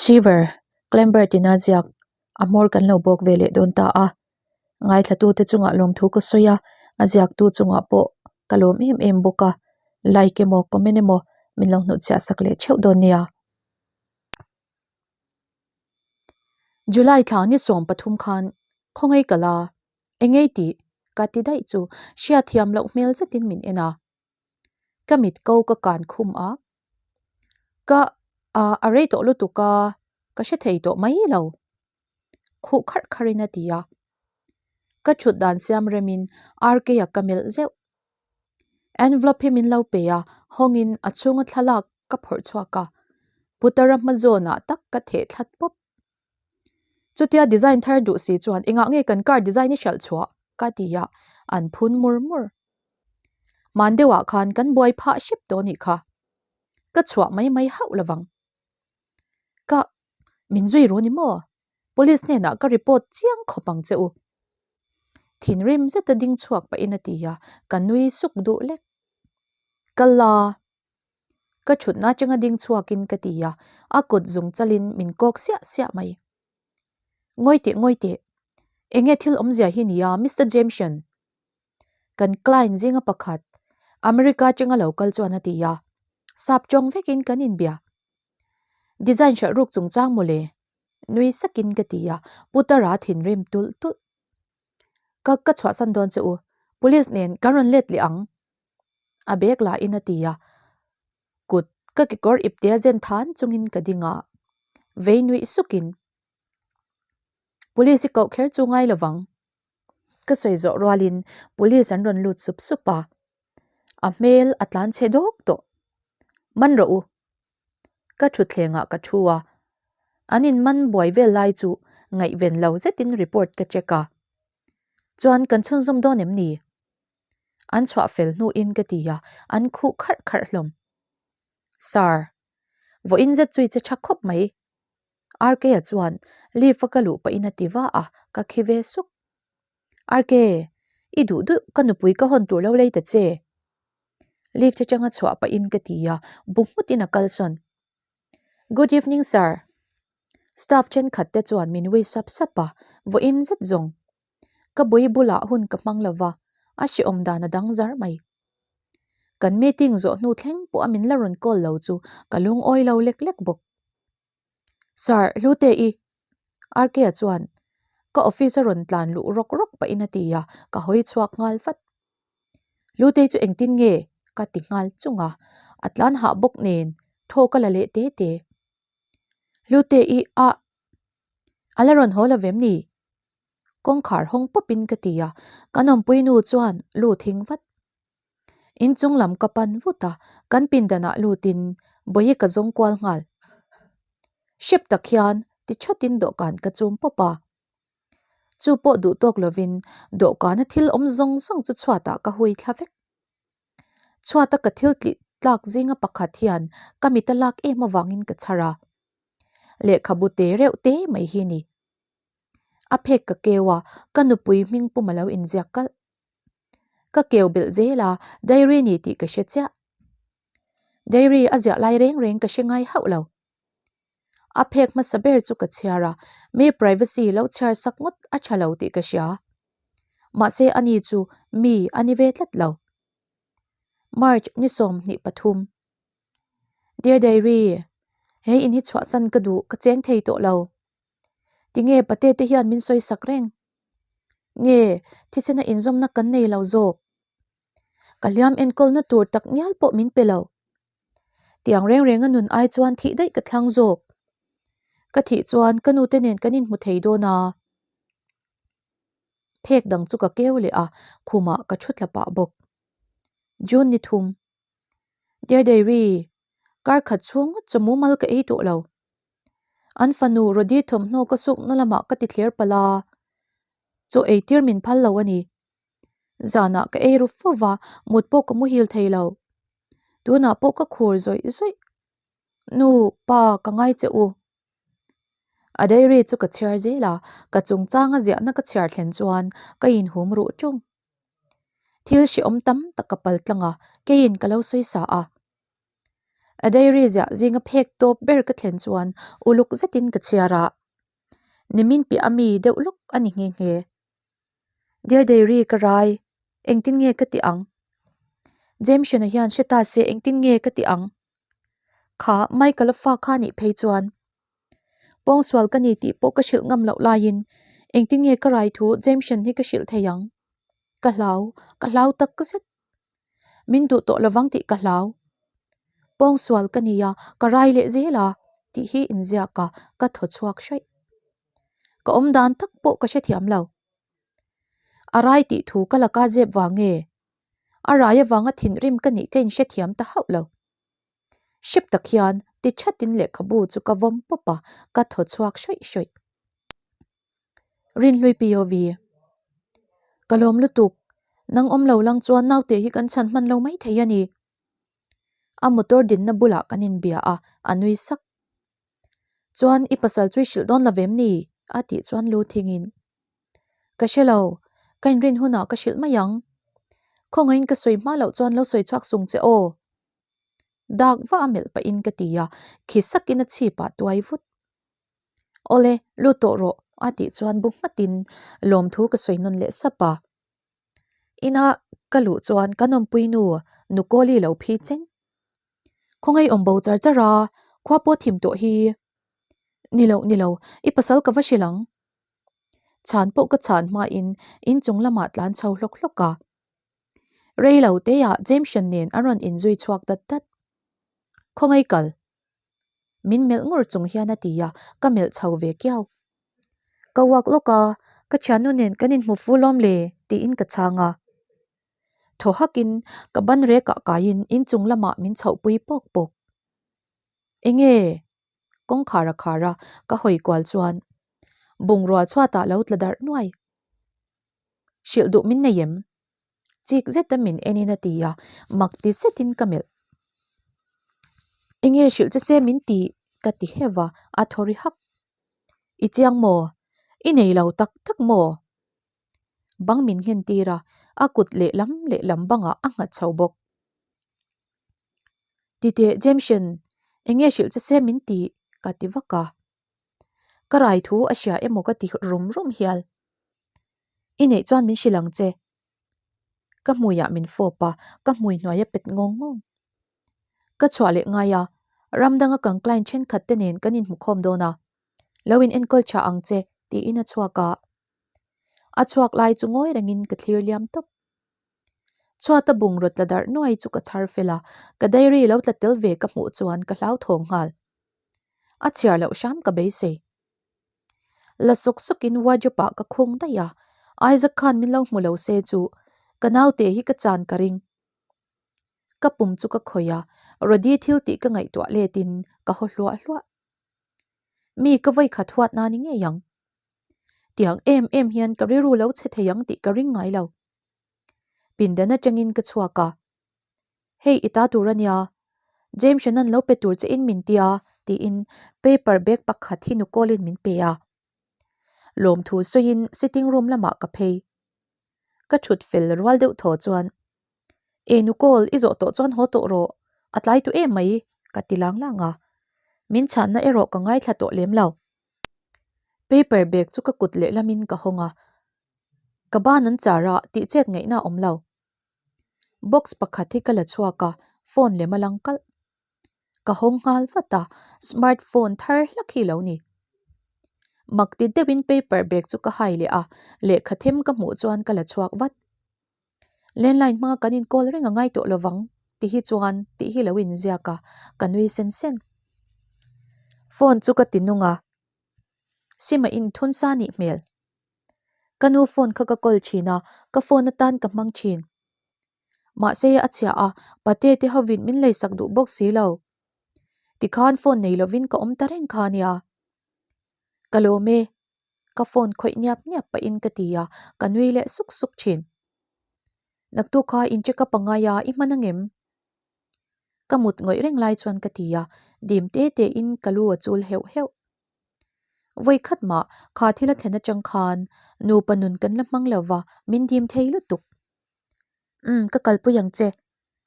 Shiver, Clamber tina ziak a hmawr kan lo bawk ve leh dawn ta a. Ngaithlatute chungah lawmthu ka sawi a, a ziaktu chungah pawh ka lawm em em bawk a. Like emaw comment emaw min lo hnutchhiah sak leh theuh dawn nia. July thla ni 13 khan khawngaih ka la, engei tih ka ti daih chu hriatthiam loh hmel zetin min en a. Ka mit ko ka kan khum a, ka a rei tawh lutuk a, ka hre thei tawh mai lo. Khuh kharh kharhin a ti a. Ka thut dan siam remin RK-a ka melh zeuh. Envelope hi min lo pe a, hawngin a chhunga thlalak ka phawrh chhuak a, Putara hma zawnah tak ka theh thlat pawp. Chutia design thar duh si chuan engah nge kan car design i hralh chhuah? ka ti a, an phun mur mur. Hman deuhah khan kan buai phah hrep tawh anih kha. Ka chhuah mai mai hauh lovang. Ka min zui ru ni maw? Police hnenah ka report chiang khawp ang che u. Thinrim zeta ding chhuak pahin a ti a, ka nui suk duh lek. Kal la. Ka thutna atanga ding chhuakin ka ti a, a kut zung chalin min kawk siah siah mai. Ngawi teh ngawi teh. Enge thil awmzia hi nia Mister Jameson? Kan client zinga pakhat America atanga lo kal chuan a ti a, sap tawng vekin kan inbia. Design hralh ruk chungchang mawle? Nui sakin ka ti a, Putara thinrim tulh tulh. Ka ka chhuahsan dawn che u, police nen kan rawn let leh ang. A bag lah in a ti a, kut ka kekawr ipte a zen than chungin ka ding a, vei nuih sukin Police i koh kher chu ngai lovang. Ka sawi zawh rualin police an rawn lut sup sup a, a hmel a tlan chhe dawk tawh. Man rawh u. Ka thutthlengah ka thu a, an in man buai vel lai chu ngaihven lo zetin report ka check a, chuan kan chhunzawm dawn em ni? An chhuah fel hnuin ka ti a, an khuh kharh kharh hlawm. Sir, vawiin zet chu i che tha khawp mai. RK-a chuan lift a ka luh pahin a ti va a, ka khi ve suk. RK, i duh duh ka nupui ka hawn tur lo lei ta che. Lift atanga chhuah pahin ka ti a, bu nghutin a kalsawn. Good evening sir. Staff thenkhat te chuan min wi sap sap a, vawiin zet zawng. Ka bui bulah hun ka hmang lo va, a hrehawm dan a dang zar mai. Kan meeting zawh hnu thleng pawh a min la rawn call lo chu ka lungawi lo lek lek bawk. Sir, Hlute i. RK-a chuan ka office a rawn tlan luh rawk rawk pahin a ti a, ka hawi chhuak nghal vat. Hlute chu engtin nge? ka ti nghal chung a, a tlan hah bawk nen thaw ka la leh te te. Hlute i a a la rawn haw lo vem ni? Kawngkhar hawng pawpin ka ti a, kan awmpui nu chuan lu thing vat. Inchung lam ka pan vut a, kan pindanah lutin bawihi ka zawng kual nghal. Hrep tak hian ti thatin dawhkan ka chum pawp a. Chu pawh duh tawk lovin dawhkana thil awm zawng zawng chu chhuatah ka hui thla vek. Chhuata ka thil tlih tlak zinga pakhat hian ka mit a lak em avangin ka chhar a. Lehkhabu te reuh te mai hi ni. A phek ka keu a, ka nupui hming pum a lo inziak kalh. Ka keu belh zel a, diary ni tih ka hre chiah. Diary a ziah lai reng reng ka hre ngai hauh lo. A phek hmasa ber chu ka chhiar a, mi privacy lo chhiar sak ngawt a tha lo tih ka hria. Mahse ani chu mi a ni ve tlat lo. March ni 23. Dear Diary, he in hi chhuahsan ka duh, ka cheng thei tawh lo. Tinge pate te hian min sawi sak reng? Nge thisena inzawmna kan nei lo zawk? Ka hliam enkawlna tur tak ngial pawh min pe lo. Tiang reng renga nun ai chuan thih daih ka thlang zawk. Ka thih chuan ka nute nen kan inhmu thei dawn a. Phek dang chu ka keu leh a, khumah ka thu tla pah bawk. June ni thum. Dear Diary, kar khat chhung ngawt chu mumal ka ei tawh lo. An fanu Rody thawmhnaw ka sukna lamah ka ti thler palh a, chaw ei tir min phal lo a ni. Zanah ka ei ru fo va, mut pawh ka muhil thei lo. Tunah pawh ka khur zawih zawih. Nu, pa, ka ngai che u. A diary chu ka chhiar zel a, ka chungchanga ziahna ka chhiar thlen chuan ka inhum ruh ṭung. Thil hrehawm tam tak ka pal tlang a, keiin ka lo sawi sa a. A diary ziah zinga phek tawp ber ka thlen chuan uluk zetin ka chhiar a, nimin piah a mi deuh lawk a ni nghe nghe. Dear diary ka rai, engtin nge ka ti ang? Jameson-a hian hre ta se engtin nge ka ti ang? Kha Michael-a fa kha nih phei chuan pawngsual ka ni tih pawh ka hrilh ngam loh laiin engtin nge ka rai thu Jameson hi ka hrilh thei ang? Ka hlau, ka hlau tak zet. Min duh tawh lovang tih ka hlau. Pawngsual ka ni a, ka rai leh zel a tih hi inziak a, ka thaw chhuak hraih. Ka awm dan tak pawh ka hrethiam lo. A rai tih thu ka laka zep vang nge? A rai avanga thinrim ka nih ka inhrethiam ta hauh lo. Hrep tak hian ti thatin lehkhabu chu ka vawm pawp a, ka thaw chhuak hrawih hrawih. Rinhlui POV. Ka lawm lutuk, nang awm lo lang chuan naute hi kan chhan hman lo mai thei a ni. A motor dinna bulah kan inbia a, a nui sak. Chuan i pasal chu i hrilh dawn lo vem ni? a tih chuan lu thingin. Ka hre lo, ka inrin hunah ka hrilh mai ang. Khawngaihin ka sawi hma loh chuan lo sawi chhuak sung che aw. Dak va a melh pahin ka ti a, khi sakin a chhipah tuai vut. Awle, lut tawh rawh a tih chuan bu nghatin lawmthu ka sawi nawn leh sap a. Ina ka luh chuan kan awmpui nu Nukawli lo phi cheng. Khawngaih awm bo char char a, khua pawh thim tawh hi. Ni lo, ni lo, i pasal ka va hrilh ang. Chhan pawh ka chhan hmain inchung lamah tlan chho hlawk hlawk a. Rei lo teah Jameson nen an rawn inzui chhuak dat dat. Khawngaih kal. Min melh ngur chung hian a ti a, ka melh chho ve kiau. Ka uak lawk a, ka thiannu nen kan inhmu ful awm le tiin ka chhang a. Thaw hakin ka ban rekah kaiin inchung lamah min chhohpui pawk pawk. Enge? Kawngkhar a khar a, ka hawi kual chuan bungrua chhuatah lo tla darh nuai. Hrilh duh min nei em? Chik zeta min enin a ti a, mak ti zetin ka melh. Enge hrilh che che min ti? Ka ti heuh a, a thaw ri hak. I chiang maw? I nei lo tak tak maw? Bang min nghen tir a, a kut lehlam lehlam bangah a nghat chho bawk. Titeh Jameson, enge hrilh che che min ti? Ka ti vak a. Ka rai thu a hria emaw ka ti rum rum hial. I neih chuan min hrilh ang che. Ka hmuiah min fawp a, ka hmui hnuai a pet ngawng ngawng. Ka chhuah leh ngai a, ram danga kan client thenkhat te nen kan inhmukhawm dawn a. Lo in enkawl tha ang che tiin a chhuak a. A chhuak lai chu ngawi rengin ka thlir liam tawp. Chhuata bungraw tla darh nuai chu ka chhar fel a, ka diary lo tla tel ve ka hmuh chuan ka hlauthawng nghal. A chhiar loh hram ka beisei. La sawk sawkin wardrobe ah ka khung daih a, Isaac khan min lo hmu lo se chu ka naute hi ka chan ka ring. Ka pum chu ka khawih a, Rody thil tih ka ngaihtuah letin ka haw hluah hluah. Mi ka vawi khat huat na ni ngei ang. Tiang em em hian ka rilru lo chhe thei ang tih ka ring ngai lo. Pindan atangin ka chhuak a, Hei i ta tur a nia, James Shannon lo pe tur che in min tia tiin paper bag pakhat hi nukawlin min pe a. Lawmthu sawiin sitting room lamah ka phei. Ka thut fel rual deuh thaw chuan, E nukawl, i zawh tawh chuan haw tawh rawh, a tlai tu em mai ka ti lang lang a. Min chhanna erawh ka ngaithla tawh lem lo. Paper bag chu ka kut lehlamin ka hawng a, ka ban an char a tih chet ngaihna a awm lo. Box pakhat hi ka la chhuak a, phone lem a lang kalh. Ka hawng nghal vat a, smart phone thar hlak hi lo ni. Mak ti deuhin paper bag chu ka hai leh a, lehkha them ka hmuh chuan ka la chhuak vat. Landline hmanga kan inkawl reng a ngai tawh lovang ti hi chuan tih hi lo inziak a, ka nui sen sen. Phone chu ka ti nung a, sim a inthun sa nih hmel. Ka nu phone kha ka call thin a, ka phone atan ka hmang thin. Mahse a chhia a, pate te hovin min leisak duh bawk si lo. Tikhan phone nei lovin ka awm ta reng kha nia. Ka lawm e, ka phone khawih niap niap pahin ka ti a, ka nui leh suk suk thin. Naktuk kha in check up angai a, i hman angem? Ka mut ngawih reng lai chuan ka ti a, dim te te in ka lu a chul heuh heuh. Vawi khat mah kha thil a thlen atang khan nupa nun kan la hmang lo va, min dim thei lutuk. Umm ka kalpui ang che,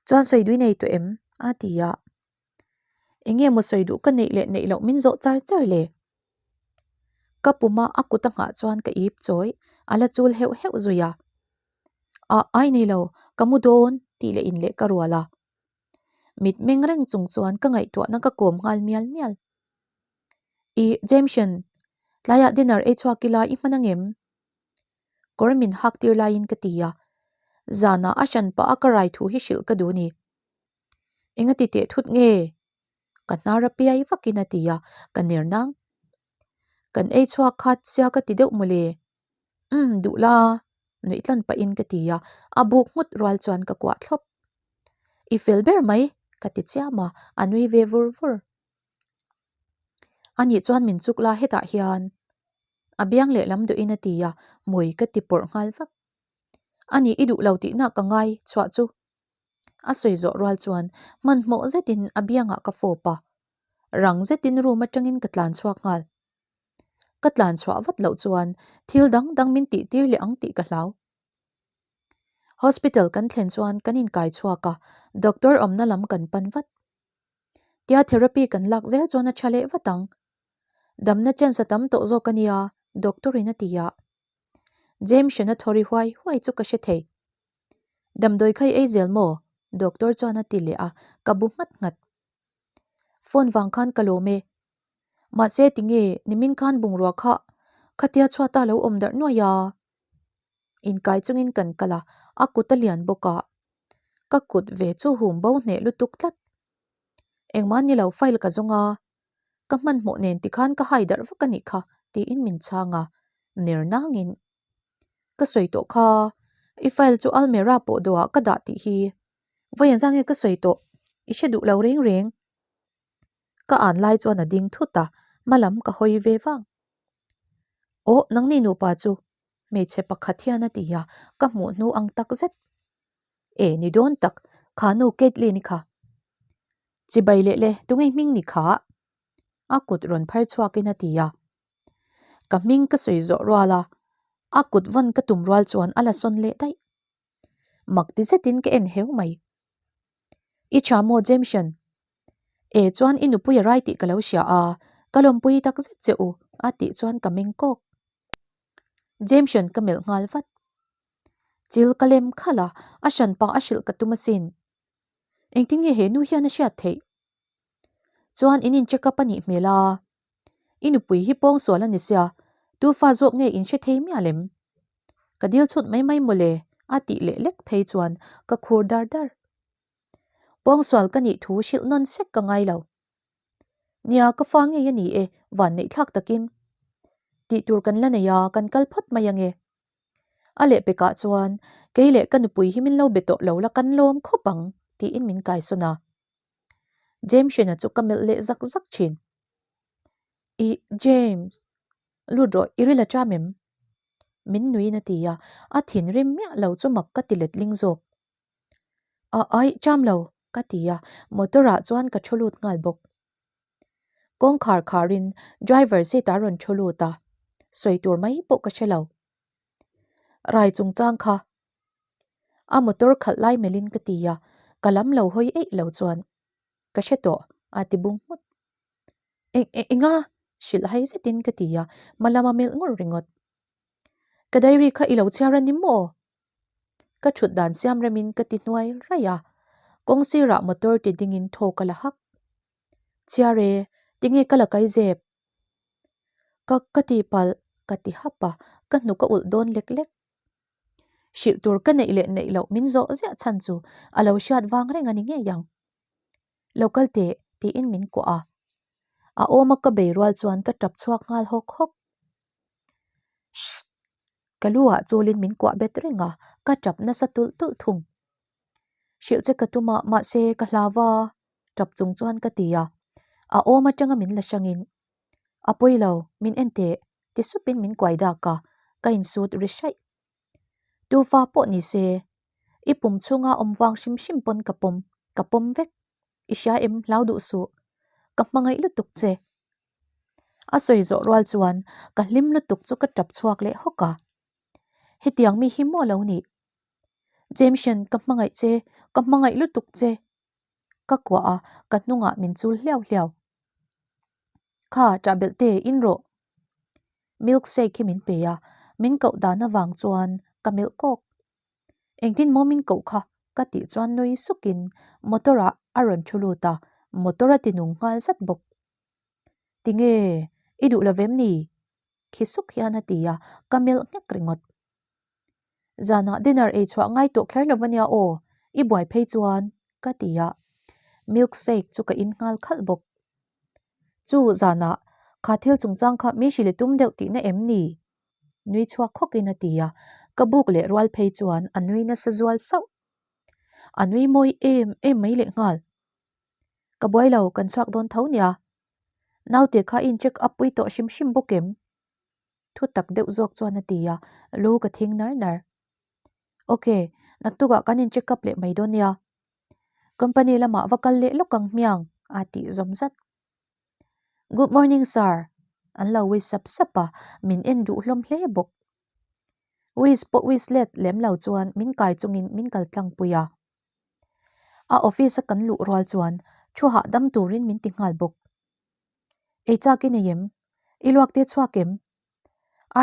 chuan sawi dui nei tawh em? a ti a. Enge maw sawi duh ka neih leh neih loh min zawh char char le? Ka puma a kut a nghah chuan ka ip chawi, a la chul heuh heuh zui a. A ai nei lo, ka mu dawn tih leh in leh ka rual a. Mit meng reng chung chuan ka ngaihtuahna ka kawm nghal mial mial. I Jameson, tlaiah dinner ei chhuak ila i hman angem? Kawr min hak tir laiin ka ti a, zanah a hran pah a ka rai thu hi hrilh ka duh ni. Enga ti teh thut nge? Ka hnar a piai vakin a ti a, ka ner nang. Kan ei chhuak khat sia ka ti deuh mawle. Umm duh la, nuih tlan pahin ka ti a, a buk nghut rual chuan ka kuah thlawp. I fel ber mai, ka ti chiam a, a nui ve vur vur. Anih chuan min chuk la hetah hian a biang lehlam duhin a ti a, hmui ka ti pawrh nghal vak. Anih i duh lo tihna ka ngai chhuah chu. A sawi zawh rual chuan hmanhmawh zetin a biangah ka fawp a, rang zetin room atangin ka tlan chhuak nghal. Ka tlan chhuah vat loh chuan thil dang dang min tih tir leh ang tih ka hlau. Hospital kan thlen chuan kan inkai chhuak a, doctor awmna lam kan pan vat. Tia therapy kan lak zel chuan a tha leh vat ang. Damna chance a tam tawh zawk a nia, doctor in a ti a. James hran a thaw ri huai huai chu ka hre thei. Damdawi kha i ei zel maw? Doctor chuan a ti leh a, ka bu nghat nghat. Phone vang khan ka lawm e. Mahse tinge nimin khan bungrua kha khatia chhuata lo awm darh nuai a? Inkai chungin kan kal a, a kut a lian bawk a. Ka kut ve chu hum bo hneh lutuk tlat. Engmah ni lo file ka zawng a, ka hmanhmawh nen tikhan ka hai darh vak a nih kha tiin min chhang a, ner nangin ka sawi tawh kha, i file chu almirah pawh dawhah ka dah tih hi vawiin zang nge ka sawi tawh, i hre duh lo reng reng. Ka an lai chuan a ding thut a, hma lam ka hawi ve vang. Aw, nangni nupa chu hmeichhe pakhat hian a ti a, ka hmuh hnu ang tak zet. E, ni dawn tak, kha nu Caitlyn-i kha. Chibai leh le, tunge hming ni kha? A kut rawn phar chhuakin a ti a. Ka hming ka sawi zawh rual a, a kut vawn ka tum rual chuan a la sawn leh daih. Mak ti zetin ka en heu mai. I tha maw Jameson? E chuan i nupui a rai tih ka lo hria a, ka lawmpui tak zet che u a tih chuan ka meng kawk. Jameson ka melh nghal vat. Chil ka lem khalh a, a hranpa a hrilh ka tum asin. Engtin nge he nu hian a hriat theih? Chuan in in check up a nih hmel a. I nupui hi pawngsual a ni sia, tu fa zawk nge in hre thei miah lem? Ka dil chhut mai mai mawle a tih leh lek phei chuan ka khur dar dar. Pawngsual ka nih thu hrilh nawn sek ka ngai lo. Nia ka fa ngei a ni e, van neih thlak takin. Tih tur kan la nei a, kan kal phawt mai ange. A lehpekah chuan kei leh ka nupui hi min lo be tawh lo la kan lawm khawp ang tiin min kaisawn a. James Hrena chu ka melh leh zak zak thin. Ih James, lut rawh i ril a cham em? Min nuiin a ti a, a thinrim miah lo chu mak ka ti letling zawk. A aih cham lo ka ti a, motor ah chuan ka thu lut nghal bawk. Kawngkhar kharin driver seat ah rawn thu lut a, sawi tur mai pawh ka hre lo. Rai chungchang kha a motor khalh lai melhin ka ti a, ka lam lo hawi eih lo chuan ka hre tawh a ti bung nghut. Eng eng enga? Hrilh hai zetin ka ti a, hma lama melh ngur ringawt. Ka diary kha i lo chhiar a ni maw? Ka thut dan siam remin ka ti hnuai raih a, kawng sirah motor ti dingin thaw ka la hak. Chhiar e, tinge ka la kai zep? Ka ka ti palh ka ti hap a, ka hnuk a ulh dawn lek lek. Hrilh tur ka neih leh neih loh min zawh ziah chhan chu a lo hriat vang reng a ni ngei ang. Lo kal teh tiin min kuah a. A awma ka bei rual chuan ka tap chhuak nghal hawk hawk. Shh! Ka lu ah chulin min kuah bet reng a, ka tap nasa tulh tulh thung. Hrilh che ka tum a, mahse ka hlau va, tap chung chuan ka ti a. A awm atanga min la hrangin, A pawi lo, min en teh, ti supin min kuai dak a, ka insut ri hraih. Tufa pawh ni se, i pum chhunga awm vang hrim hrim pawn ka pawm, ka pawm vek. I hria em, hlau duh suh. Ka hmangaih lutuk che. A sawi zawh rual chuan ka hlim lutuk chu ka tap chhuak leh hawk a. Hetiang mi hi maw lo nih? Jameson ka hmangaih che, ka hmangaih lutuk che. Ka kuah a, ka hnungah min chul hliau hliau. Kha, ṭahbelh te, in rawh. Milk shake hi min pe a, min koh dan avang chuan ka melh kawk. Engtin maw min koh kha? ka tih chuan nui sukin motor ah a rawn thu lut a, motor a ti nung nghal zat bawk. Tinge, i duh lo vem ni? Khi suk hian a ti a, ka melh nghek ringawt. Zanah dinner ei chhuah ngai tawh kher lo ania aw, i buai phei chuan ka ti a, milk shake chu ka in nghal khalh bawk. Chu zanah kha thil chungchang kha min hrilh i tum deuh tihna em ni? Nui chhuak khawkin a ti a, ka buk leh rual phei chuan a nui nasa zual sauh. A nui mawi em em mai leh nghal. Ka buai lo, kan chhuak dawn tho nia. Naute kha i incheck up pui tawh hrim hrim bawk em? Thu tak deuh zawk chuan a ti a, lu ka thing nar nar. Ok, naktukah kan incheck up leh mai dawn nia. Company lamah va kal leh lawk ang hmiang a tih zawm zat. Good morning sir, an lo wish sap sap a, min en duh hlawm hle bawk. Wish pawh wish let lem lo chuan min kai chungin min kal tlangpui a. A office a kan luh rual chuan thu hahdam turin min ti nghal bawk. Ei chak i nei em? I luak te chhuak em?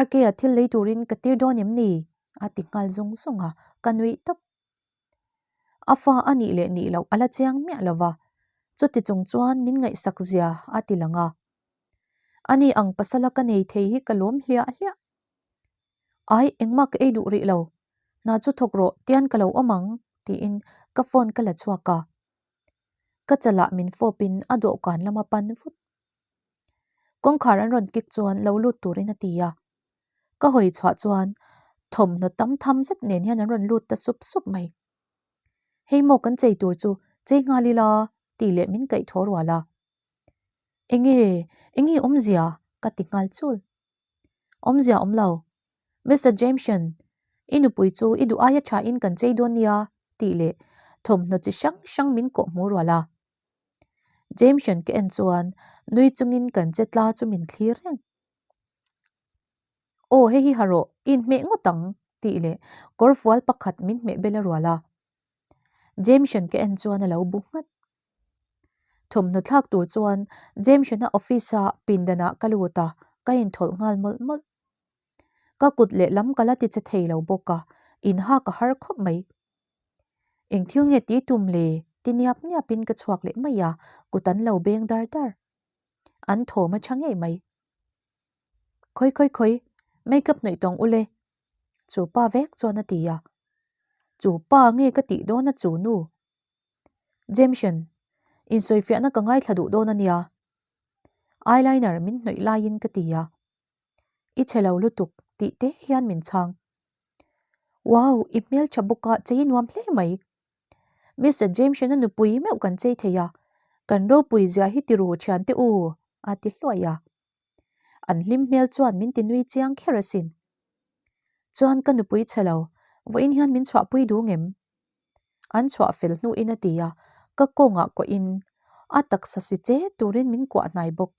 RK a thil lei turin ka tir dawn em ni? a ti nghal zung zung a, ka nuih tawp. A fa a nih leh nih loh a la chiang miah lo va, chuti chung chuan min ngaihsak zia a ti lang a. Ani ang pasala ka nei thei hi ka lawm hliah hliah. Ai, engmah ka ei duh rih lo. Hna chu thawk rawh, tian ka lo awm ang, tiin ka phone ka la chhuak a. Ka chalah min fawpin a dawhkan lama pan vut. Kawngkhar an rawn kik chuan lo lut turin a ti a. Ka hawi chhuah chuan thawmhnaw tam tham zet nen hian an rawn lut ta sup sup mai. Hei maw kan chei tur chu chei nghal ila tih leh min kaih thaw rual a. Enge, enge awmzia? ka ti nghal chul. Awmzia awm lo. Mister Jameson, i nupui chu i duh aia tha in kan chei dawn nia tih leh thawmhnaw chi hrang hrang min kawh hmu rual a. Jameson ka en chuan nui chungin kan che tla chu min thlir reng. Aw hei hi ha rawh, i inhmeh ngawt ang tih leh kawrfual pakhat min hmeh bel a rual a. Jameson ka en chuan a lo bu nghat. Thawmhnaw thlak tur chuan Jameson-a office-a pindanah ka lut a, ka inthawlh nghal mawlh mawlh. Ka kut lehlam ka la ti che thei lo bawk a, inhak a har khawp mai. Eng thil nge tih tum le? ti niap niapin ka chhuak leh mai a, kut an lo beng dar dar. An thawm a tha ngei mai. Khawi khawi khawi, makeup hnawih tawng ule. Chu pa vek chuan a ti a. Chu pa nge ka tih dawn a chu nu? Jameson, insawifiahna ka ngaithla duh dawn a nia. Eyeliner min hnawih laiin ka ti a. I chhe lo lutuk tih te hian min chhang. Wow, i hmeltha bawk a, chei nuam hle mai. Mister Jameson-a nupui meuh kan chei thei a, kan ropui zia hi ti ru thiante u, a ti hluai a. An hlim hmel chuan min ti nui chiang kher asin. Chuan ka nupui chhe lo, vawiin hian min chhuahpui duh ngem? An chhuah fel hnuin a ti a, ka kawngah kawhin a taksa si che turin min kuah hnai bawk.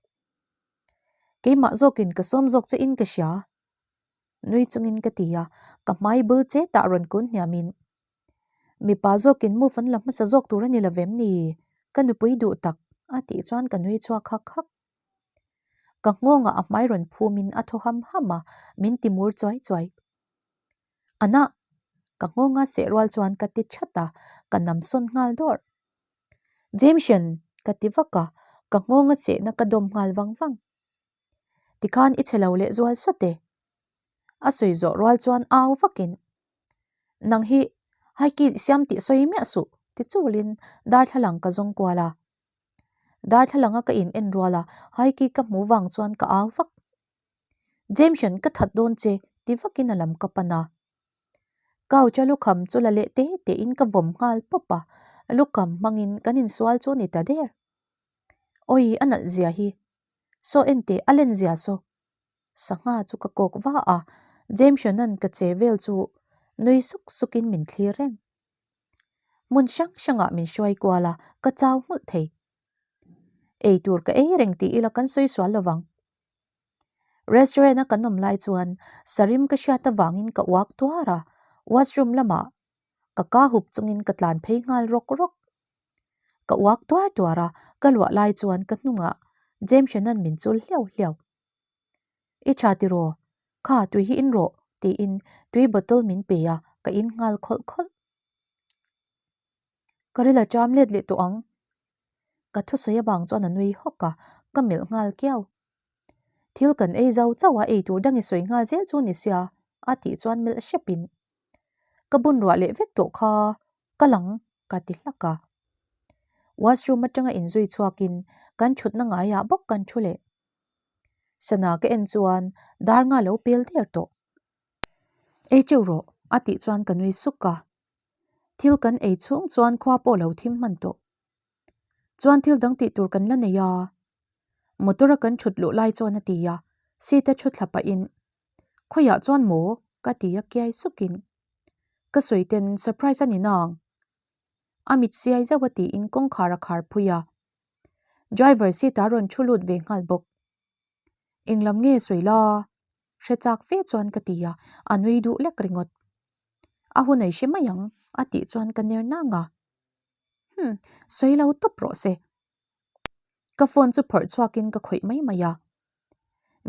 Keimah zawkin ka sawm zawk che in ka hria. Nui chungin ka ti a, ka hmai bul che tah rawn kun hniamin Mipa zawkin move an la hmasa zawk tur a ni lo vem ni? Ka nupui duh tak a tih chuan ka nui chhuak hak hak. Ka nghawngah a hmai rawn phumin a thaw ham ham a, min ti mur chuai chuai. Anah! Ka nghawnga seh rual chuan ka ti that a, ka nam sawn nghal dawrh. Jameson! Ka ti vak a, ka nghawnga sehna ka dawm nghal vang vang. Tikhan i chhe lo leh zual sawt e. A sawi zawh rual chuan au vakin, Nang hi haiki siam tih sawi miah suh! ti chulin darthlalang ka zawng kual a. Darthlalang a ka in en rual a, haiki ka hmu vang chuan ka au vak. Jameson ka that dawn che ti vakin a lam ka pan a. Couch a lukham chu la leh te te in ka vawm nghal pawp a, lukham hmangin kan insual chu a ni ta der. Awi a nalh zia hi. Saw en teh a len zia saw. Sangha chu ka kawk va a, Jameson-a'n ka che vel chu nui suk sukin min thlir reng. Hmun hrang hrangah min hruai kual a, ka chau nghulh thei. Ei tur ka ei reng tih ila kan sawi sual lo vang. Restaurant a kan awm lai chuan sarim ka hriat avangin ka uak tuar a, washroom lamah ka ka hup chungin ka tlan phei nghal rawk rawk. Ka uak tuar tuar a, ka luah lai chuan ka hnungah Jameson-a'n min chul hliau hliau. I tha tiraw? Kha tui hi in rawh tiin tui bottle min pe a, ka in nghal khawlh khawlh. Ka ril a cham let leh tawh ang. Ka thusawi avang chuan a nui hawk a, ka melh nghal kiau. Thil kan ei zo chauh a, ei tur dang i sawi nghal zel chu ni sia a tih chuan melh hrep in ka bun ruah leh vek tawh kha ka lang ka ti hlak a. Washroom atanga inzui chhuakin kan thutna ngaiah bawk kan thu leh. Sana ka en chuan dar nga lo pel der tawh. Ei teuh rawh a tih chuan ka nui suk a. Thil kan ei chhung chuan khua pawh lo thim hman tawh. Chuan thil dang tih tur kan la nei a. Motor a kan thut luh lai chuan a ti a, seat a thu thla pahin Khawiah chuan maw? ka ti a kiai sukin. Ka sawi ten surprise a ni nang. A mit siai zauh a tiin kawngkhar a khar phui a. Driver seat ah rawn thu lut ve nghal bawk. Englam nge sawi la? Hre chak fe chuan ka ti a, a nui duh lek ringawt. A hun ei hre mai ang a tih chuan ka ner nang a. Hmm, sawi lo tawp rawh se. Ka phone chu phawrh chhuakin ka khawih mai mai a.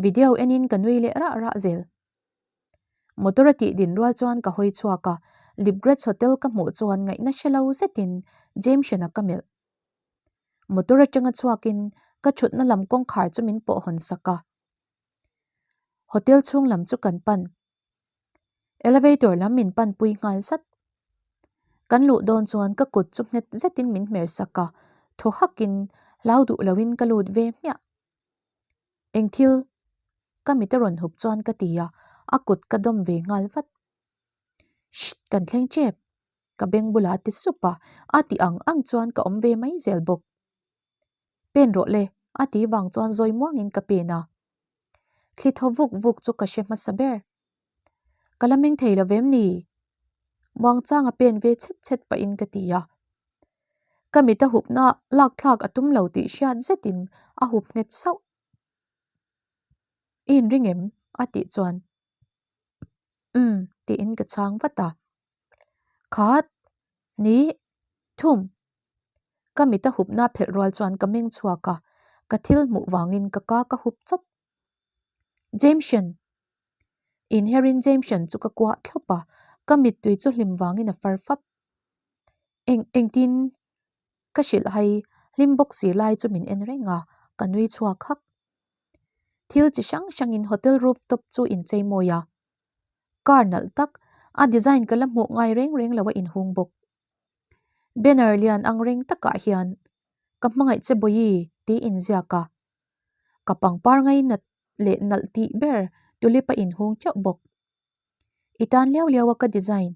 Video enin ka nui leh rah rah zel. Motor a tih din rual chuan ka hawi chhuak a, Lipgrets Hotel ka hmuh chuan ngaihna hre lo zetin Jameson-a ka melh. Motor atanga chhuakin ka thutna lam kawngkhar chu min pawh hawn sak a. Hotel chhung lam chu kan pan. Elevator lam min pan pui nghal zat. Kan luh dawn chuan ka kut chu nghet zetin min hmer sak a, thaw hakin hlau duh loin ka lut ve hmiah. Eng thil? Ka mit a rawn hup chuan ka ti a, a kut ka dawm ve nghal vat. Shh! Kan thleng tep. Ka beng bulah a ti sup a, a ti ang ang chuan ka awm ve mai zel bawk. Pen rawh le, a ti vang chuan zawi muangin ka pen a. Thli thaw vuk vuk chu ka hre hmasa ber. Ka la meng thei lo vem ni? Muangchang a pen ve chhet chhet pahin ka ti a. Ka mit a hupna lak thlak a tum lo tih hriat zetin a hup nghet sauh. I inring em? a tih chuan Umm tiin ka chhang vat a. Khat, ni, thum. Ka mit a hupna phelh rual chuan ka meng chhuak a, ka thil hmuh vangin ka ka ka hup chawt. Jameson! Inherin Jameson chu ka kuah thlawp a, ka mittui chu hlim vangin a far fap. Eng engtin? Ka hrilh hai, hlim bawk si lai chu min en reng a, ka nui chhuak hak. Thil chi hrang hrangin hotel rooftop chu inchei mawi a. Car nalh tak, a design ka la hmuh ngai reng reng lo a inhung bawk. Banner lian ang reng takah hian Ka hmangaih che Bawihi tih inziak a. Ka pangpar ngainat leh nalh tih ber tulip a inhung teuh bawk. I tan liau liau a ka design.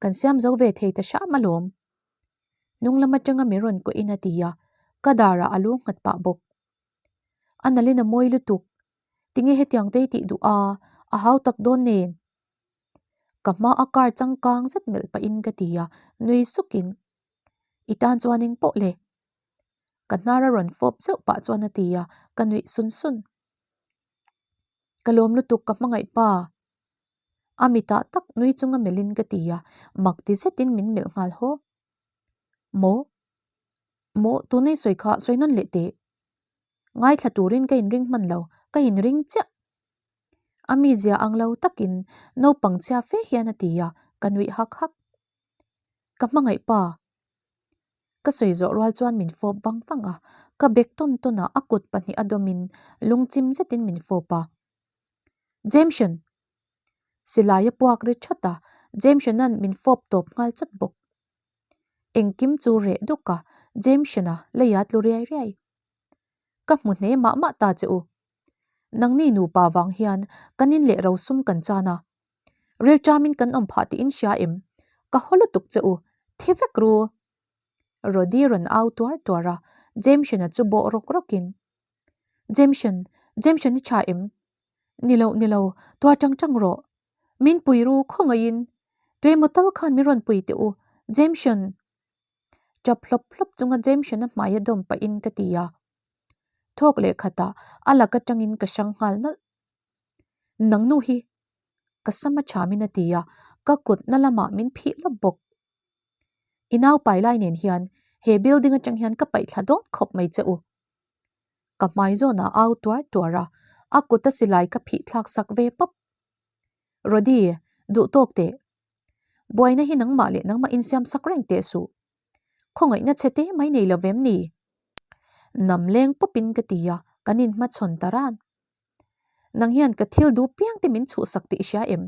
Kan siam zo ve thei ta hram alawm. Hnung lam atanga mi rawn kuahin a ti a, ka darah a lu nghat pah bawk. A nalhin a mawi lutuk. Tinge hetiang te i tih duh a, a hau tak dawn nen. Ka hma a car changkang zet melh pahin ka ti a, nui sukin, I tan chuan eng pawh le? Ka hnar a rawn fawp zeuh pah chuan a ti a, ka nuih sun sun. Ka lawm lutuk ka hmangaih pa. A mitah tak nui chunga melhin ka ti a, mak ti zetin min melh nghal haw. Maw? Maw? Tunei sawi kha sawi nawn leh teh. Ngaithla turin ka inring hman lo, ka inring chiah. A mizia ang lo takin naupang chhia fe hian a ti a, ka nuih hak hak. Ka hmangaih pa. Ka sawi zawh rual chuan min fawp vang vang a, ka bek tawn tawn a, a kut pahnih a dawmin lungchim zetin min fawp a. Jameson! Silai a puak ri that a, Jameson-a'n min fawp tawp nghal chat bawk. Engkim chu reh duk a, Jameson-a lei a tlu riai riai. Ka hmu hne mah mah ta che u. Nangni nupa vang hian kan in leh rosum kan chan a, rilṭamin kan awm phah tih in hria em? Ka haw lutuk che u, thi vek ru! Rody rawn au tuar tuar a, Jameson-a chu bawh rawk rawkin, Jameson, Jameson i tha em? Ni lo, ni lo, tuar ṭang ṭang rawh. Min pui ru khawngaihin, tuemaw tal khan min rawn pui teh u, Jameson! Ṭap hlawp hlawp chunga Jameson-a hmai a dawm pahin ka ti a. Thawk leh khatah a lak atangin ka hrang nghal nalh. Nang nu hi ka sam a thamin a ti a, ka kutna lamah min phih lawp bawk. I nau pai lai nen hian He building atang hian ka paih thla dawn khawp mai che u. Ka hmai zawnah au tuar tuar a, a kut a silai ka phih thlak sak ve pawp. Rody, duh tawk teh. Buaina hi nangmah leh nangmah insiam sak reng teh suh. Khawngaihna chhe te mai nei lo vem ni? Nam leng pawpin ka ti a, kan inhmachhawn ta ran. Nang hian ka thil duh piang te min chhuhsak tih i hria em?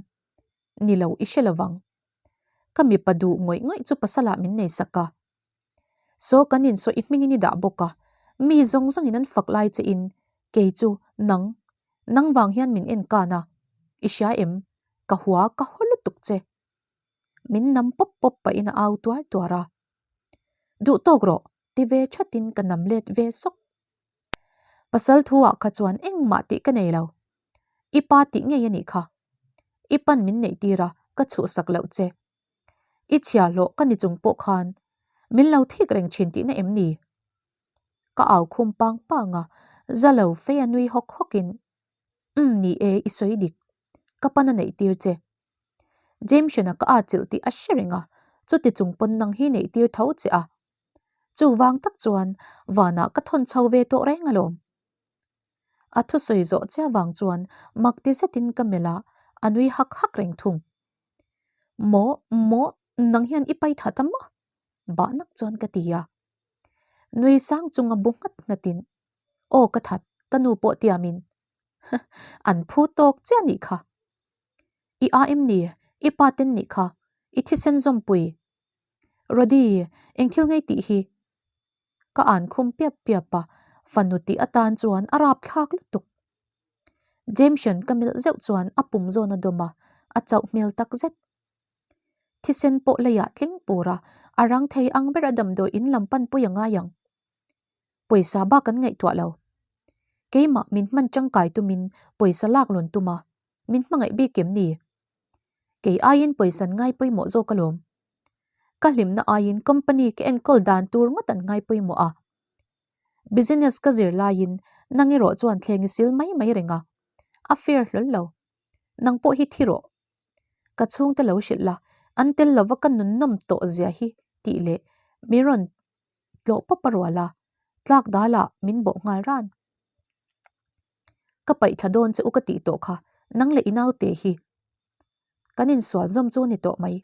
Ni lo, i hre lovang. Ka mipa duh ngawih ngawih chu pasalah min nei sak a. Saw kan insaw i hmingin i dah bawk a, mi zawng zawngin an fak lai che in kei chu nang, nang vang hian min en kan a, i hria em? Ka hua ka haw lutuk che. Min nam pawp pawp pahin a au tuar tuar a. Duh tawk rawh, ti ve thatin ka nam let ve sawk. Pasal thu ah kha chuan engmah tih ka nei lo. I pa tih ngei a nih kha. I pan min neih tir a, ka chhuhsak loh che. I chhiahhlawh ka ni chung pawh khan min lo thik reng thin tihna em ni? Ka au khum pang pang a, za lo fei a nui hawk hawk in, Umm ni e, i sawi dik. Ka pan a neih tir che. Jameson-a ka atchilh tih a hre reng a, chuti chung pawn nang hi neih tir tho che a. Chuvang tak chuan vanah ka thawn chho ve tawh reng alawm. A thusawi zawh chiah vang chuan mak ti zetin ka melh a, a nui hak hak reng thung. Maw, maw, nang hian i pai that a maw? Bah nak chuan ka ti a. Nui sang chunga bu nghat nghatin, Aw ka that, ka nu pawh tiamin. An phu tawk chiah nih kha. I a em ni? I pa ten nih kha. I thisen zawmpui. Rody, eng thil ngei tih hi? Ka an khum piap piap a, fanu tih atan chuan a rap thlak lutuk. Jameson ka melh zeuh chuan a pum zawn a dawm a, a chauh hmel tak zet. Thisen pawh leiah tling pur a, a rang thei ang ber a damdawi in lam pan pui a ngai ang. Pawisa bak an ngaihtuah lo. Keimah min hman tangkai tumin pawisa lak rawn tum a, min hmangaih bik em ni? Kei aiin pawisa an ngai pawimawh zawk alawm. Ka hlimna aiin company ka enkawl dan tur ngawt an ngai pawimawh a. Business ka zir laiin nang erawh chuan thleng i sil mai mai reng a, a fair hlawl lo. Nang pawh hi thi rawh. Ka chhungte lo hrilh la, an tel lova ka nunnawm tawh zia hi tih leh mi rawn tlawh pawp a rual a, tlak dalah min bawh nghal ran. Ka paih thla dawn che u ka tih tawh kha, nang leh i naute hi. Kan insual zawm chu a ni tawh mai.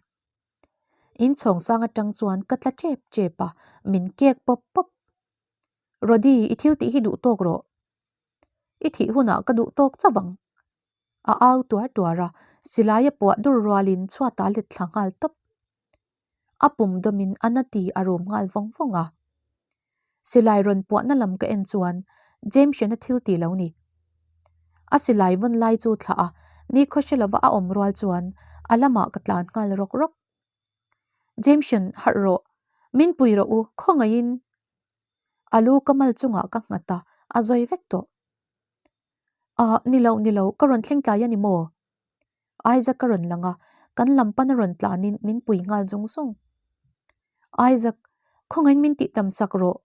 Inchhawng sang atang chuan ka tla tep tep a, min kek pawp pawp. Rody, i thil tih hi duh tawk rawh. I thih hunah ka duh tawk chauh ang. A au tuar tuar a, silai a puah dur rualin chhuat a let thla nghal tawp. A pum dawmin a na ti a rum nghal vawng vawng a. Silai rawn puahna lam ka en chuan Jameson-a thil ti lo ni. A silai vawn lai chu thlah a, nikhaw hre lova a awm rual chuan a lamah ka tlan nghal rawk rawk. Jameson, harh rawh. Min pui rawh u, khawngaihin. A lu ka mal chungah ka nghat a, a zawi vek tawh. Ah, ni lo, ni lo, ka rawn thleng tlai a ni maw? Isaac a rawn lang a, kan lam pan a rawn tlanin min pui nghal zung zung. Isaac, khawngaihin min tih tam sak rawh.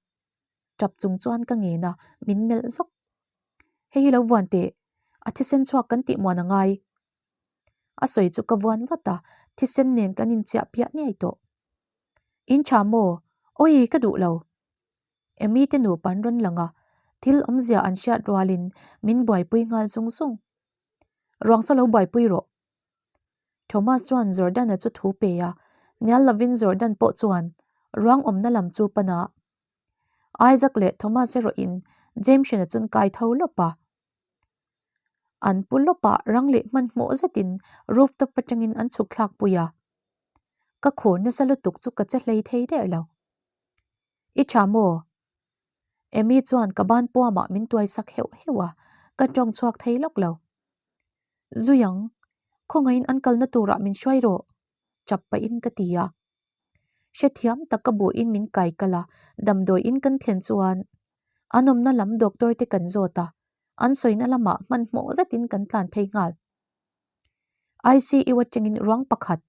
Tap chung chuan ka ngen a, min melh zawk. Hei hi lo vuan teh, a thisen chhuak kan tih muan a ngai. A sawi chu ka vuan vat a, thisen nen kan inchiah piah ngei tawh. In tha maw? Awi, ka duh lo. Amy te nupa an rawn lang a, thil awmzia an hriat rualin min buaipui nghal zung zung. Ruang saw lo buaipui rawh. Thomas chuan Jordan-a chu thu pe a, hnial lovin Jordan pawh chuan ruang awmna lam chu pan a. Isaac leh Thomas erawhin Jameson-a chuan kai tho lawp a. An pu lawpah rang leh hmanhmawh zetin rooftop atangin an chhuk thlak pui a. Ka khur nasa lutuk chu ka che hlei thei der lo. I tha maw? Amy chuan ka ban puamah min tuai sak heuh heuh a, ka tawng chhuak thei lawk lo. Zui ang, khawngaihin an kalna turah min hruai rawh, chap pahin ka ti a. Hrethiam tak ka buhin min kai kal a, damdawiin kan thlen chuan an awmna lam doctor te kan zawt a, an sawina lamah hmanhmawh zetin kan tlan phei nghal. ICU atangin ruang pakhat,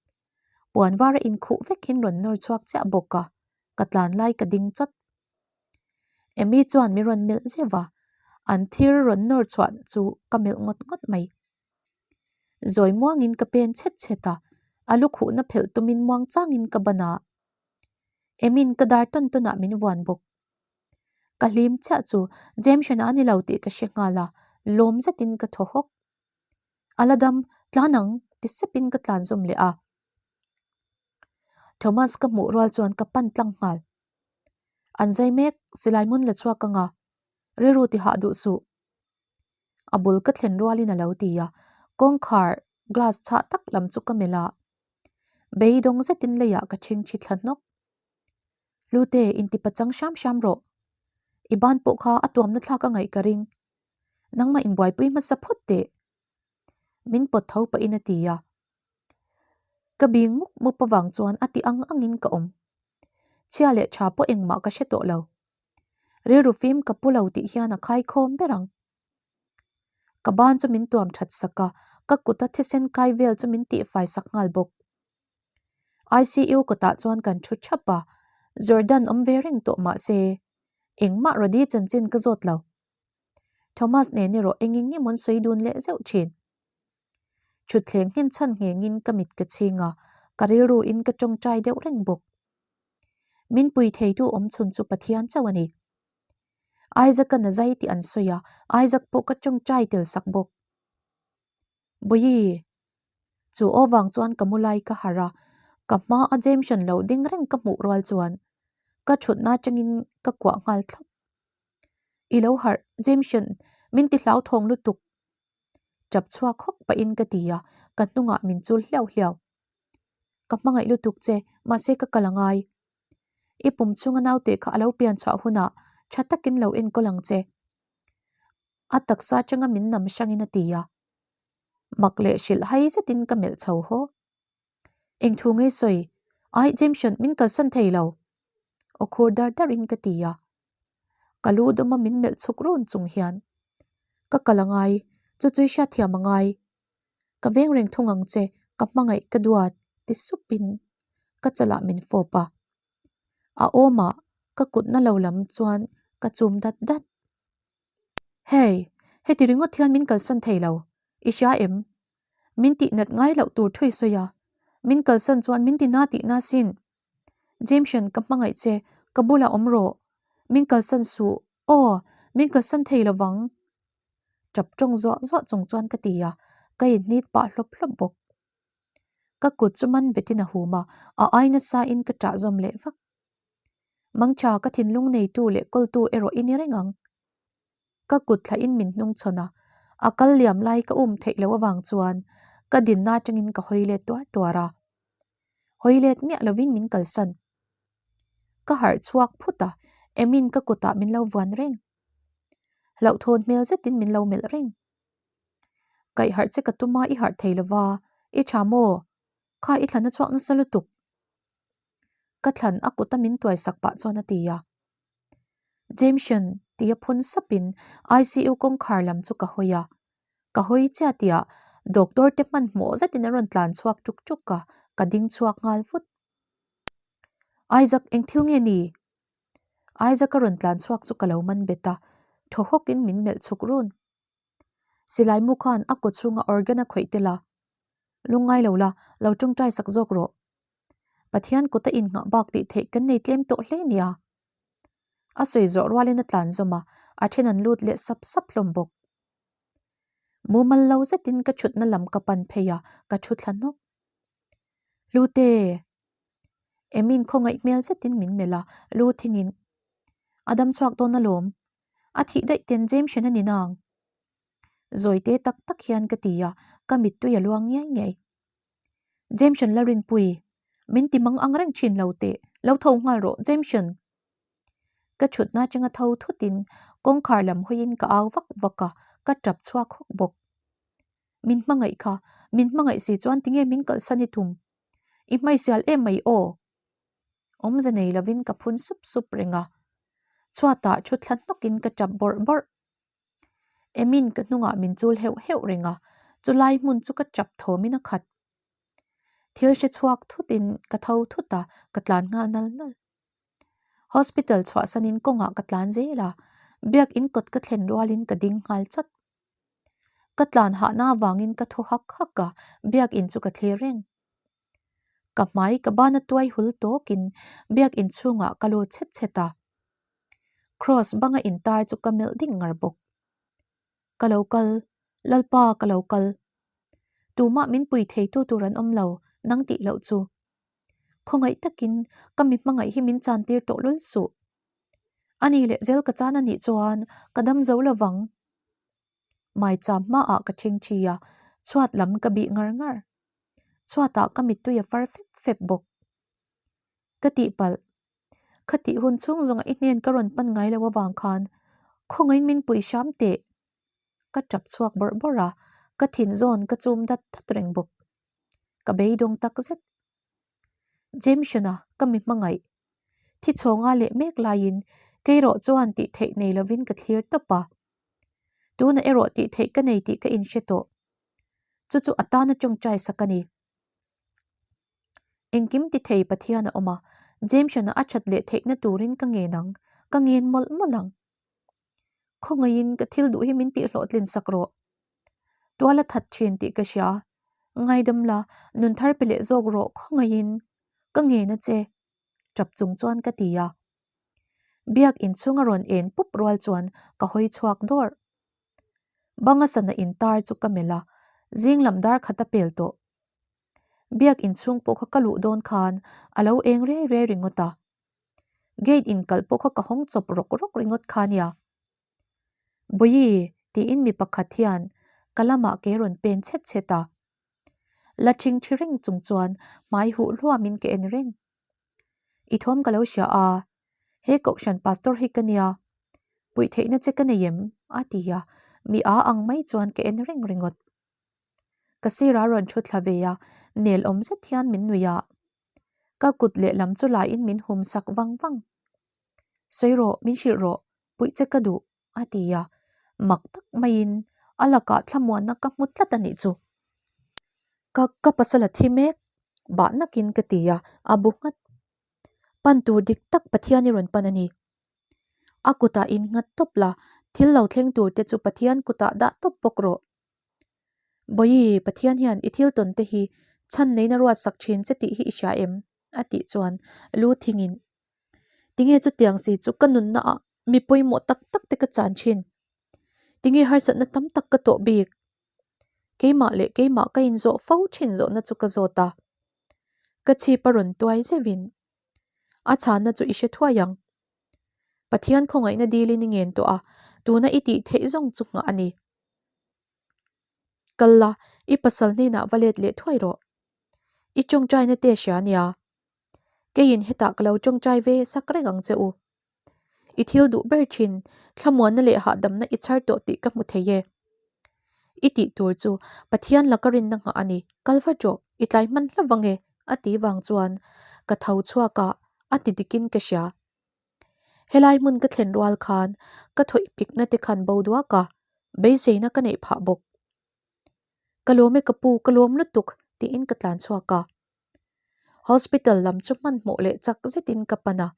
puan var a inkhuh vek hin rawn nawr chhuak chiah bawk a, ka tlan lai ka ding chawt. Amy chuan mi rawn melh zeuh a, an thir rawn nawr chhuah chu ka melh ngawt ngawt mai. Zawi muangin ka pen chhet chhet a, a lu khuhna phelh tumin muang changin ka ban a. Emin ka dar tawn tawnah min vuan bawk. Ka hlim chiah chu Jameson a ni lo tih ka hre nghal a, lawm zetin ka thaw hawk. A la dam, tlan ang, ti sepin ka tlan zawm leh a. Thomas ka hmuh rual chuan ka pan tlang nghal. An zai mek, silai hmun la chhuak anga, rilru ti hah duh suh. A bul ka thlen rualin a lo ti a, kawngkhar glass chhah tak lam chu ka melh a. Beidawng zetin leiah ka ṭhingṭhi thla hnawk. Lute, inti pachang hram hram rawh. I ban pawh kha a tuamna thlak a ngaih ka ring. Nangmah inbuaipui hmasa phawt teh. Min pawt tho pahin a ti a. Ka bing mup mup avang chuan a ti ang angin ka awm. Chhia leh tha pawh engmah ka hre tawh lo. Rilru fim ka pu lo tih hian a khaikhawm ber ang. Ka ban chu min tuam that sak a, ka kuta thisen kai vel chu min tihfai sak nghal bawk. ICU kawtah chuan kan thu thap a, Jordan awm ve reng tawh mah se, engmah Rody chanchin ka zawt lo. Thomas nen erawh eng eng emaw an sawi dun leh zeuh thin. Thutthleng nghen chhan nghengin ka mit ka chhing a, ka rilru in ka tawngtai deuh reng bawk. Min pui theitu awm chhun chu Pathian chauh a ni. Isaac-a na zai tih an sawi a, Isaac pawh ka tawngtai tel sak bawk. Bawihi! Chu aw vang chuan ka mu lai ka harh a, ka hma a Jameson lo ding reng ka hmuh rual chuan ka thutna atangin ka kuah nghal thlawp. I lo harh, Jameson, min ti hlauthawng lutuk. Tap chhuak hawk pahin ka ti a, ka hnungah min chul hliau hliau. Ka hmangaih lutuk che, mahse ka kal angai. I pum chhunga naute kha a lo pian chhuah hunah tha takin lo enkawl ang che. A taksa atanga min nam hrangin a ti a. Mak leh hrilh hai zetin ka melh chho haw. Eng thu ngei sawi, Ai Jameson min kalsan thei lo. Aw khur dar darin ka ti a. Ka lu dawma min melh chhuk run chung hian ka kal a ngai, chu chu i hriatthiam a ngai. Ka veng reng thung ang che, ka hmangaih ka duat ti supin ka chalah min fawp a. A awmah ka kutna lo lam chuan ka chum dat dat. Hey, heti ringawt hian min kalsan thei lo, i hria em? Min tihnat ngai loh tur thui sawi a, min kalsan chuan min tina tihna sin. Jameson ka hmangaih che, ka bulah awm rawh. Min kalsan suh, aw, min kalsan thei lo vang. Tap tawng zuah zuah chung chuan ka ti a, ka inhnit pah hlawp hlawp bawk. Ka kut chu man betin a hum a, a ai nasa in ka ṭah zawm leh vak. Mangṭha ka thinlung neitu leh kawltu erawh i ni reng ang. Ka kut thlahin min hnung chhawn a, a kal liam lai ka um theih loh avang chuan ka dinna atangin ka hawi let tuar tuar a. Hawi let miah lovin min kalsan. Ka harh chhuak phut a, Emin ka kutah min lo vuan reng. Hlauhthawn hmel zetin min lo melh reng. Kaih harh che ka tum a, i harh thei lova, i tha maw? Kha i thlan a chhuak nasa lutuk. Ka thlan a kuta min tuai sak pah chuan a ti a. Jameson tia phun sapin ICU kawngkhar lam chu ka hawi a. Ka hawi chiah tihah doctor te hmanhmawh zetin a rawn tlan chhuak tuk tuk a, ka ding chhuak nghal vut. Isaac eng thil nge ni? Isaac a rawn tlan chhuak chu ka lo man bet a, thaw hawkin min melh chhuk run. Silai mu khan a kaw chhunga organ a khawih tel a, Lungngai lo la, lo tawngtai sak zawk rawh. Pathian kut a innghah bak tih theih kan nei tlem tawh hle nia. A sawi zawh rualin a tlan zawm a, a then an lut leh sap sap hlawm bawk. Mumal lo zetin ka thutna lam ka pan phei a, ka thu thla hnawk. Lute! Emin khawngaih hmel zetin min melh a, lu thingin a dam chhuak dawn alawm. A thih daih ten Jameson a ni nang. Zawite tak tak hian ka ti a, ka mittui a luang ngiai ngiai. Jameson la rinpui, min ti mang ang reng thin lo teh, lo tho nghal rawh Jameson. Ka thutna atanga tho thutin kawngkhar lam hawiin ka au vak vak a, ka tap chhuak hawk bawk. Min hmangaih kha, min hmangaih si chuan tinge min kalhsan i tum? I hmaisial em mai aw? Awmze nei lovin ka phun sup sup reng a, chhuatah thu thla hnawkin ka tap bawrh bawrh. Emin ka hnungah min chul heuh heuh reng a, chulai hmun chu ka tap thawmin a khat. Thil hre chhuak thutin ka tho thut a, ka tlan nghal nal nal. Hospital chhuahsanin kawngah ka tlan zel a, biakin kawt ka thlen rualin ka ding nghal chawt. Ka tlan hahna avangin ka thaw hak hak a, biakin chu ka thlir reng. Ka hmai ka bana tuai hul tawkin biak inchhungah ka lut chhet chhet a. Kraws banga intar chu ka melh ding ngar bawk. Ka lo kal, Lalpa ka lo kal. Tumah min pui theitu tur an awm lo, nang tih loh chu. Khawngaih takin ka mi hmangaih hi min chantir tawh lul suh. Ani leh zel ka chan a nih chuan ka dam zo lo vang. Maicham hmaah ka ṭhing ṭhi a, chhuat lam ka bih ngar ngar. Chhuatah ka mittui a far fep fep bawk. Ka tihpalh. Khatih hun chhung zawnga i hnen ka rawn pan ngai lo avang khan khawngaihin min pui hram teh. Ka tap chhuak bawrh bawrh a, ka thin zawn ka chum dat dat reng bawk. Ka beidawng tak zet. Jameson-a ka mi hmangaih. Thi chhawnga leh mek laiin keirawh chuan tih theih nei lovin ka thlir tawp a. Tunah erawh tih theih ka nei tih ka inhre tawh. Chu chu a tana tawngtai sak a ni. Engkim ti thei Pathian a awm a, Jameson-a a that leh theihna turin ka ngen ang, ka ngen mawlh mawlh ang. Khawngaihin ka thil duh hi min tihhlawhtlin sak rawh. Tual a that thin tih ka hria. Ngaidam la, nun thar pe leh zawk rawh khawngaihin ka ngen a che, tap chung chuan ka ti a. Biak inchhung a rawn en pup rual chuan ka hawi chhuak dawrh. Banga sana intar chu ka melh a, zing lam dar khat a pel tawh. Biak inchhung pawh kha ka luh dawn khan a lo eng riai riai ringawt a. Gate inkalh pawh kha ka hawng chawp rawk rawk ringawt kha nia. Bawihi tiin mi pakhat hian ka lamah ke rawn pen chhet chhet a. La ṭhing ṭhi reng chung chuan hmai huh hluamin ka en reng. I thawm ka lo hria a, he kohhran pastor hi ka nia, puih theihna che ka nei em? a ti a, mi a ang mai chuan ka en reng ringawt. Ka sirah rawn thu thla ve a, nel awm zet hian min nuih a. Ka kut lehlam chu laiin min hum sak vang vang. Sawi rawh, min hrilh rawh, puih che ka duh, a ti a, mak tak maiin a lakah thlamuanna ka hmu tlat a nih chu. Ka ka pasal a thi mek, bah nakin ka ti a, a bu nghat. Pan tur dik tak Pathian i rawn pan a ni. A kutah in nghat tawp la, thil lo thleng tur te chu Pathian kutah dah tawp bawk rawh. Bawihi, Pathian hian i thil tawn te hi chhan neina ruat sak thin che tih hi i hria em? a tih chuan lu thingin Tinge chutiang si chu ka nunna ah mi pawimawh tak tak te ka chan thin. Tinge harsatna tam tak ka tawh bik. Keimah leh keimah ka inzawh fo thin zawhna chu ka zawt a. Ka chhip a rawn tuai zeuhin a chhanna chu i hre thuai ang. Pathian khawngaihna dilin i ngen tawh a, tuna i tih theih zawng chu nghah a ni. Kal la, i pasal hnenah va let leh thuai rawh. I tawngtaina te hria nia. Keiin hetah ka lo tawngtai ve sak reng ang che u. I thil duh ber thin, thlamuanna leh hahdamna i chhar tawh tih ka hmu thei e. I tih tur chu Pathian laka rinna nghah a ni, kal vat rawh, i tlai hman hlauh vang e, a ti vang chuan ka tho chhuak a, a ti dikin ka hria. Helai hmun ka thlen rual khan ka thawih pikna te khan bo duak a, beiseina ka neih phah bawk. Ka lawm e ka pu, ka lawm lutuk, tiin ka tlan chhuak a. Hospital lam chu hmanhmawh leh chak zetin ka pan a,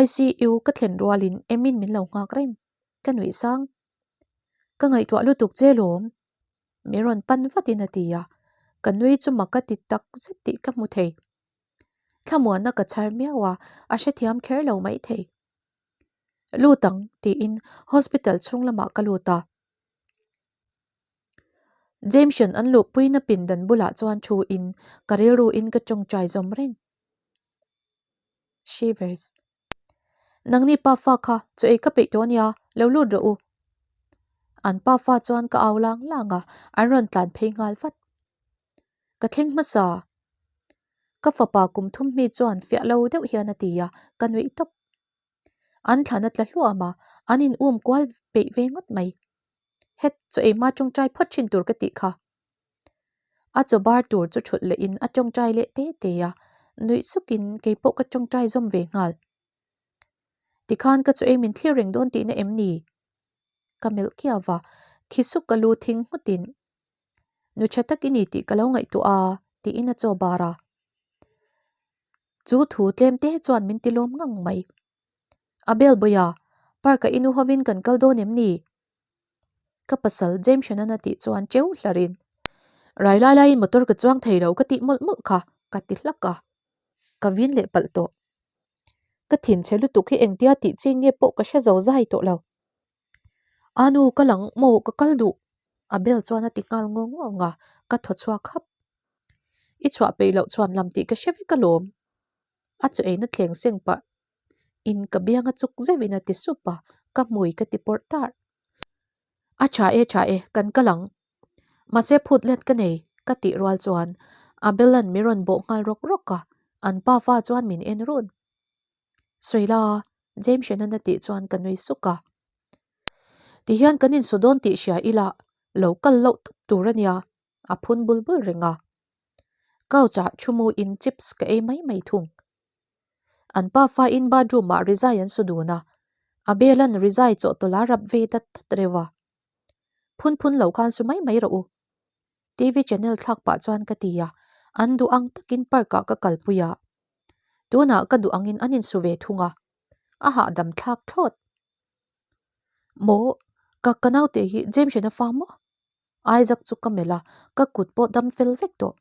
ICU ka thlen rualin Emin min lo nghak reng, ka nuih sang. Ka ngaihtuah lutuk che lawm, min rawn pan vatin a ti a, ka nui chu mak ka ti tak zet tih ka hmu thei. Thlamuanna ka chhar miau a, a hrethiam kher lo maithei. Lut ang tiin hospital chhung lamah ka lut a. Jameson an luhpuina pindan bulah chuan thu in ka rilru in ka tawngtai zawm reng. Shivers. Nangni pa fa kha chaw ei ka peih tawh ania, lo lut rawh u. An pa fa chuan ka au lang lang a, an rawn tlan phei nghal vat. Ka thleng hmasa. Ka fapa kum thum hmi chuan fiah lo deuh hian a ti a, ka nuih tawp. An thlan a tla hluam a, an in um kual peih ve ngawt mai. Het, chaw ei hma tawngtai phawt thin tur ka tih kha. A chaw bar tur chu thulh leh in a tawngtai leh te te a, nuih sukin kei pawh ka tawngtai zawm ve nghal. Tikhan ka chaw ei min thlir reng dawn tihna em ni? Ka melh kiau va, khi suk ka lu thing nghutin, Nu tha tak i ni tih ka lo ngaihtuah a, tiin a chaw bar a. Chu thu tlem te chuan min ti lawm ngang mai. A bel bawih a, park ah i nu hovin kan kal dawn em ni? Ka pasal James Shannon a tih chuan cheu hlarin, Rai lai laiin motor ka chuang thei lo ka tih mawlh mawlh kha. Ka ti hlak a, ka vin leh palh tawh. Ka thinchhe lutuk hi engtia tih chi nge pawh ka hre zo zai tawh lo. A nu ka lang maw ka kal duh? Abel chuan a ti nghal ngawng ngawng a, ka thaw chhuak hap. I chhuah peih loh chuan lam tih ka hre vek alawm. A chaw eina thleng seng pah in ka biang a chuk zeuh in a ti sup a, ka hmui ka ti pawrh tarh. A tha e tha e, kan kal ang. Mahse phut let ka nei, ka tih rual chuan Abel-a'n mi rawn bawh nghal rawk rawk a, an pa fa chuan min en run. Sawi la, James Shannon a tih chuan ka nui suk a. Tihian kan insu dawn tih hria ila, lo kal loh tawp tur a nia, a phun bul bul reng a. Couch-ah thu mu in chips ka ei mai mai thung. An pa fa in bathroom ah rizai an su dun a, Abel-a'n rizai chawhtawlh a rap ve dat dat reuh a. Phun phun lo khan su mai mai rawh u. TV channel thlak pah chuan ka ti a, an duh ang takin park ah ka kalpui a. Tunah ka duh angin an insu ve thung a, a hahdam thlak thlawt. Maw, ka ka naute hi James in a fa maw? Isaac chu ka melh a, ka kut pawh dam fel vek tawh.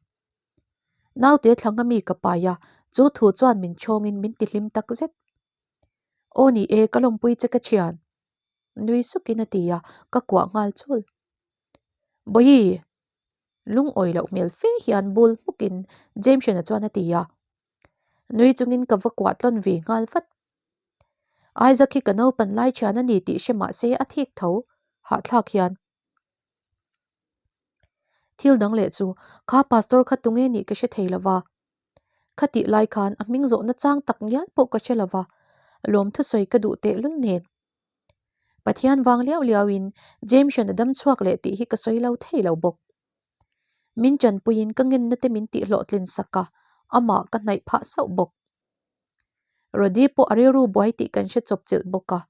Naute thlanga mi ka pai a, chu thu chuan min chhawngin min tihlim takzet. Aw ni e, ka lawmpui che ka thian. Nui sukin a ti a, ka kuah nghal chul. Bawihi! Lungawi loh hmel fe hian bul hmukin Jameson-a chuan a ti a. Nui chungin ka va kuah tlawn ve nghal vat. Isaac hi ka naupan lai thian a ni tih hre mah se a thik tho hahthlak hian. Thil dang leh chu kha pastor kha tunge nih ka hre thei lo va. Khatih lai khan a hming zawhna chang tak ngial pawh ka hre lo va, lawm thusawi ka duh tehlul nen. Pathian vang liau liauin Jameson a dam chhuak leh tih hi ka sawi lo thei lo bawk. Min tanpuiin ka ngenna te min tih hlawhtlin sak a, amah ka hnaih phah sauh bawk. Rody pawh a rilru buai tih kan hre chawp chilh bawk a.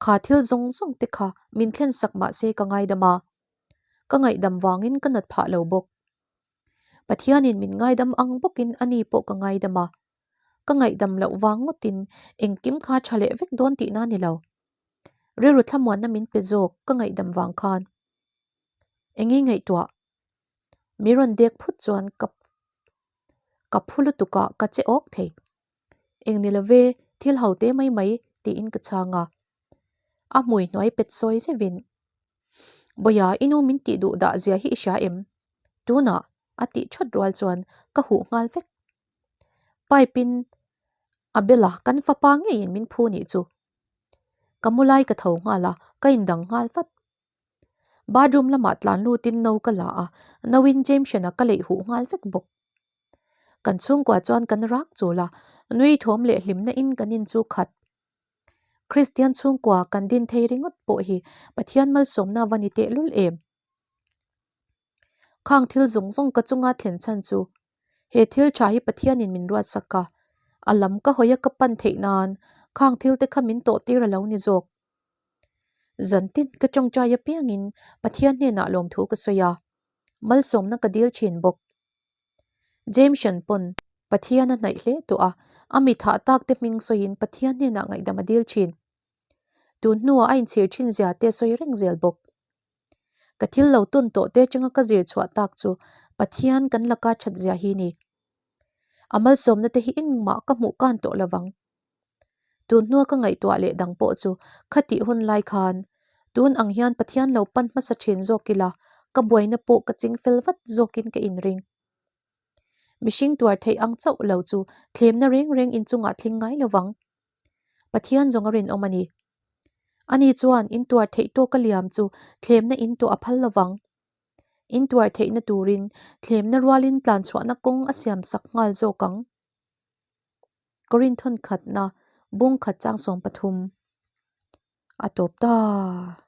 Kha thil zawng zawng te kha min thlen sak mah se ka ngaidam a. Ka ngaihdam vangin ka nat phah lo bawk. Pathianin min ngaidam ang bawkin ani pawh ka ngaidam a. Ka ngaihdam loh vang ngawtin engkim kha tha leh vek dawn tihna ni lo. Rilru thlamuanna min pe zawk ka ngaihdam vang khan. Eng i ngaihtuah? Mi rawn dek phut chuan ka ka phu lutuk a ka che awk thei. Eng ni love thil ho te mai mai tiin ka chhang a. A hmui hnuai pet sawi zeuhin Bawia i nu min tih duh dah zia hi i hria em? Tunah a tih thawt rual chuan ka huh nghal vek. Pipe in a bel a kan fapa ngeiin min phu nih chu. Ka mu lai ka tho nghal a ka indang nghal vat. Bathroom lamah tlan lutin no ka la a, no in Jameson-a ka leih huh nghal vek bawk. Kan chhungkua chuan kan rak chul a, nui thawm leh hlimna in kan in chu khat. Kristian chhungkua kan din thei ringawt pawh hi Pathian malsawmna va ni tehlul em? Khang thil zawng zawng ka chunga thlen chhan chu he thil tha hi Pathianin min ruatsak a, a lam ka hawi a ka pan theih nan khang thil te kha min tawh tir a lo ni zawk. Zantin ka tawngtai apiangin Pathian hnenah lawmthu ka sawi a, malsawmna ka dil thin bawk. Jameson pawn Pathian a hnaih hle tawh a, a mi thah tak te hming sawiin Pathian hnenah ngaihdam a dil thin. Tun hnuah a inchhir thin zia te sawi reng zel bawk. Ka thil lo tawn tawh te atanga ka zir chhuah tak chu Pathian kan laka that zia hi ni. A malsawmna te hi engmah ka hmuh kan tawh lovang. Tun hnua ka ngaihtuah leh dang pawh chu khatih hun lai khan tun ang hian Pathian lo pan hmasa thin zawk ila ka buaina pawh ka ching fel vat zawkin ka inring. Mihring tuar theih ang chauh lo chu thlemna reng reng inchungah thleng ngai lovang. Pathian zawng a rinawm a ni. Ani chuan in tuar theih tawka liam chu thlemna in tuah a phal lovang. In tuar theihna turin thlemna rualin tlanchhuahna kawng a siamsak nghal zawk ang. Korinthon khatna bung khat chang 13 a tawp ta.